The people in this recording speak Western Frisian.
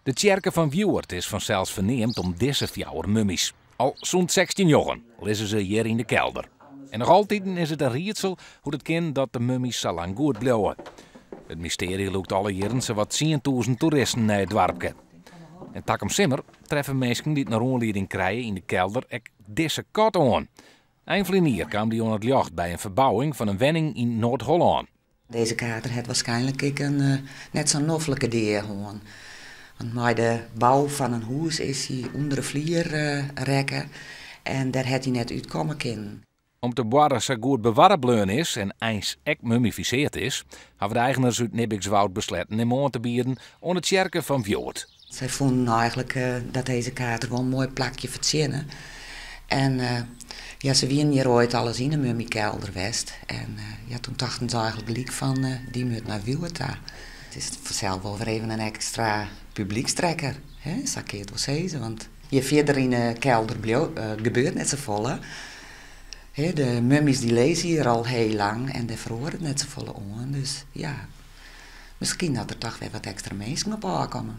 De tsjerke fan Wiuwert is fansels ferneamd om dizze fjouwer mummys. Al sûnt 1609 lizze se hjir yn de kelder. En noch altiten is it in riedsel hoe't it kin dat de mummys sa lang goed bliuwe. It mystearje lûkt alle jierren sawat 10,000 toeristen nei it doarpke. En takom simmer treffe minsken dy't in rûnlieding krije yn de kelder ek dizze kat oan. Ein ferline jier kaam dy oan it ljocht by in ferbouwing fan in wenning yn Noard-Hollân. Deze kater hat waarskynlik ek in net sa'n noflike dea hân. Want mei de bou fan in hûs is hy ûnder de flier rekke en dêr hat hy net útkomme kinnen. Om't de boarre sa goed bewarre bleaun is en eins ek mummifiseard is, hawwe de eigeners út Nibbixwoud besletten him oan te bieden oan de tsjerke fan Wiuwert. Sy fûnen eigenlik dat dizze kater wol in moai plakje fertsjinne. En ja, se wienen hjir oait alris yn 'e mummykelder west. En ja, toen tochten se eigenlik gelyk fan dy moat nei Wiuwert ta. It is fansels wol wer even in ekstra publykstrekker, hè, sa kin je it wol sizze. Want hjir fierder yn 'e kelder gebeurt net safolle. Hè, de mummys dy lizze hjir al hiel lang en dêr feroaret net safolle oan. Dus ja, miskien dat der toch wer wat ekstra minsken op ôfkomme.